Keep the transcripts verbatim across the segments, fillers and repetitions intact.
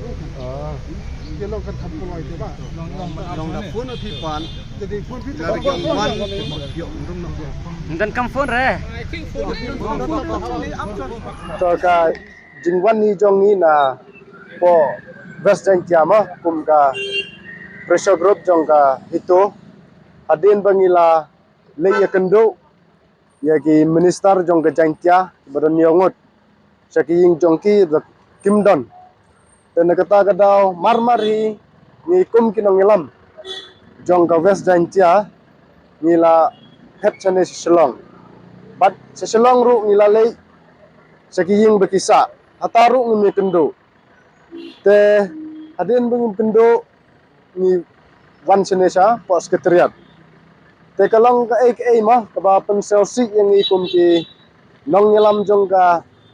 Ki long kan kham kloi te ba. Long da phone phi pan. Te dei phone phi te. Ym don kam phone re. To ka jingwan ni jong ngi na poh West Jaintia ma kum ka pressure group jong ka HITO. Hadien ba ngi la leit ïakynduh ïa ki minister jong ka Jaintia ba don ïa ngut sha ki ïing jong ki ba kim don. Te na kata ka daw mar mar hi ngi kum ki nongïalam jong ka West Jaintia ngi la phet shane sha Shillong. Bad sha Shillong ruh ngi la leit sha ki ïing ba ki sah. Hata ruh ngim ïakynduh. Te hadien ba ngim kynduh ngi wan shane sha poh secretariat. Te ka long kaei kaei ma kaba pynsngewsih ïa ngi kum ki nongïalam jong ka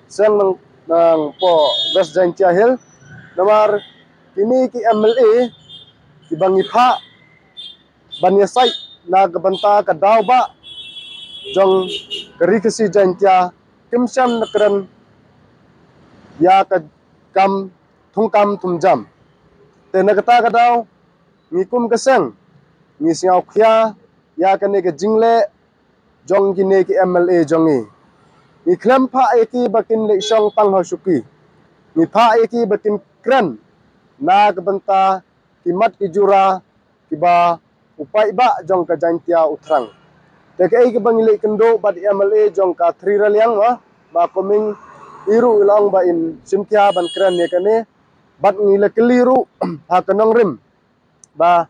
seng nang, nang poh West Jaintia Hills. Namar kine ki MLA kiba ngi phah ban ïasaid na ka bynta ka daw ba jong ka Ri Khasi Jaintia kim shym la kren ïa ka kam thungkam thumjam. Te na kata ka daw ngi kum ka seng ngi sngewkhia ïa kane ka jingleh jong kine ki MLA jong ngi. Ngi khlem phah ïa ki ba kin leit shong tang ha shuki. Ngi phah ïa ki ba kin kren na ka bynta ki mat ki jura kiba u paidbah jong ka Jaintia u thrang. Te kaei kaba ngi leit kynduh bad MLA jong ka Three Raliang ma, ma Coming i ruh i la ong ba in shim khia ban kren ïa kane bad ngi la kylli ruh ha ka nongrim ba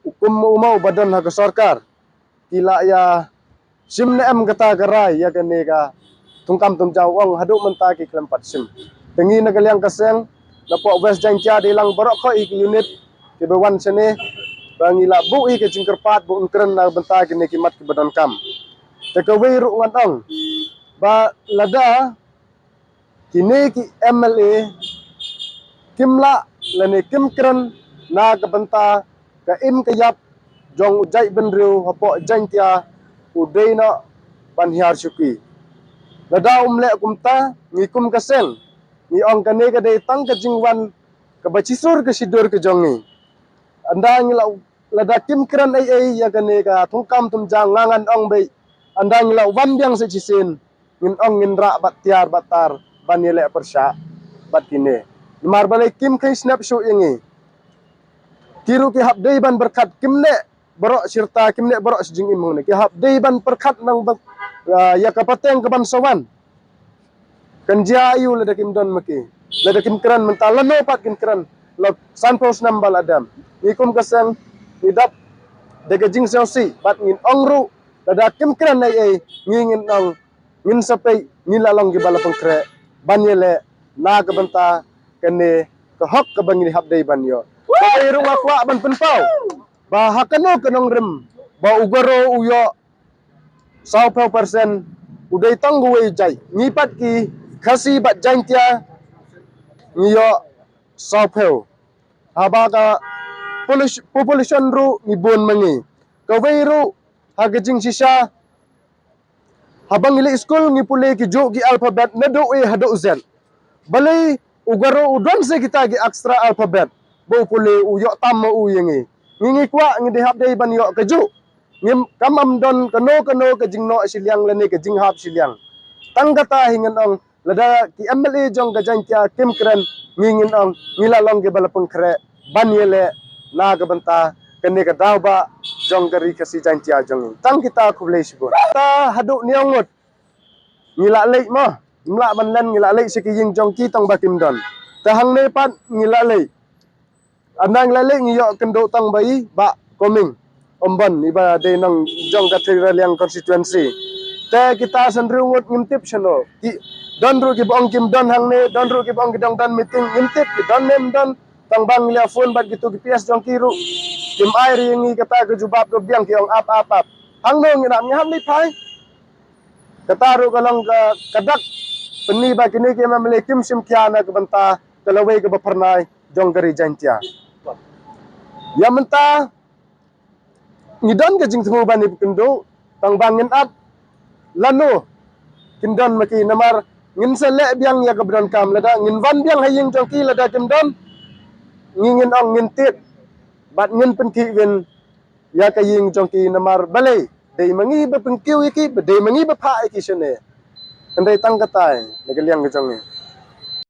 u kum u ma uba don ha ka sorkar ki la ïa shim ne em kata ka rai ïa kane ka thungkam thumjam, u ong haduh mynta ki khlem pat shim. Te ngi na ka liang ka seng na poh West Jaintia dei lang baroh khoit hi ki unit kiba wan shane ba ngi la buh hi ka jingkyrpad ba un kren na ka bynta kine ki mat kiba donkam. Te kawei ruh ngan ong ba lada kine ki MLA kim lah lane kim kren na ka bynta ka im ka ïap jong u jaitbynriew hapoh Jaintia, u dei noh ban hiar shuki. Lada um leh kumta ngi kum ka seng ngi ong kane ka dei tang ka jingwan kaba shisur ka shidur ka jong ngi. Ynda ngi la, lada kim kren ei ei ïa kane ka thungkam thungjang, nga ngan ong beit, ynda ngi la wan biang sa shisien, ngin ong ngin rah bad tiar bad tar ban ïaleh pyrshah bad kine. Namar balei kim kheiñ snap shuh ïa ngi. Ki ruh ki hap dei ban pyrkhat, kim neh baroh shi rta, kim neh baroh shi jingim hangne. Ki hap dei ban pyrkhat nang bad, ah, ïa ka pateng kaban sa wan. Kan jia aiu lada kim don ma ki. Lada kim kren mynta, lano pat kin kren la sanphew snem ba la dep. Ngi kum ka seng ngi dap da ka jingsngewsih bad ngin ong ruh, lada kim kren ei ei, ngi ngin ong, ngin sa peit ngi la long kiba la pynkhreh ban ïaleh na ka bynta kane ka hok kaba ngi hap dei ban ïoh. Kawei ruh nga kwah ban pynpaw ba ha kano ka nongrim ba u Garo u ïoh sawphew percent, u dei tang uwei jait. Ngi pat ki Khasi bad Jaintia ngi ïoh sawphew. Haba ka polis-, population ruh ngi bun ma ngi. Kawei ruh ha ka jingshisha, haba ngi leit skul ngi pule ki juh ki alphabet naduh A haduh Z. Balei u Garo u don sa kita ki extra alphabet ba u pule, u ïoh tam ma u ïa ngi. Ngi ngi kwah ngi dei hap dei ban ïoh kajuh. Ngim, kam am don kano kano ka jingnoh shiliang lane ka jinghap shiliang. Tang kata hi ngan ong, lada ki M L A jong ka Jaintia kim kren, ngi ngin ong ngi la long kiba la pynkhreh ban ïaleh na ka bynta kane ka daw ba jong ka Ri Khasi Jaintia jong ngi. Tang kita, khublei shibun. Ta haduh hynñiew ngut ngi la leit mo, ngim lah ban len, ngi la leit sha ki ïing jong ki tang ba kim don. Ta hangne pat ngi la leit. Ynda ngi la leit ngi ïoh kynduh tang ba i Bah Koming Ymbon, iba dei nong jong ka Thriariang constituency. Te kita san hynriew ngut ngim tip shano. Ki don ruh kiba ong kim don hangne, don ruh kiba ong ki dang don meeting, ngim tip ki don ne ym don. Tang ba ngi la phone bad kitu ki P S jong ki ruh, kim ai ri ngi kata ka jubab, ka biang ki ong ap ap ap. Hangno ngin ap, ngi hap leit phai. Kata ruh ka long ka, ka dak pyni ba kine ki M L A kim shim khia na ka bynta ka lawei kaba phyrnai jong ka Ri Jaintia. Ïa mynta ngi don ka jingthmu ban ïakynduh, tang ba ngin ap lano kin don ma ki, namar ngin sa leh biang ïa kaba donkam. Lada ngin wan biang ha ïing jong ki, lada kim don, ngi ngin ong ngin tied bad ngin pynkhih win ïa ka ïing jong ki, namar balei, dei ma ngi ba pynkiew ïa ki, ba dei ma ngi ba phah ïa ki shane. Hynrei tang katai na ka liang ka jong ngi.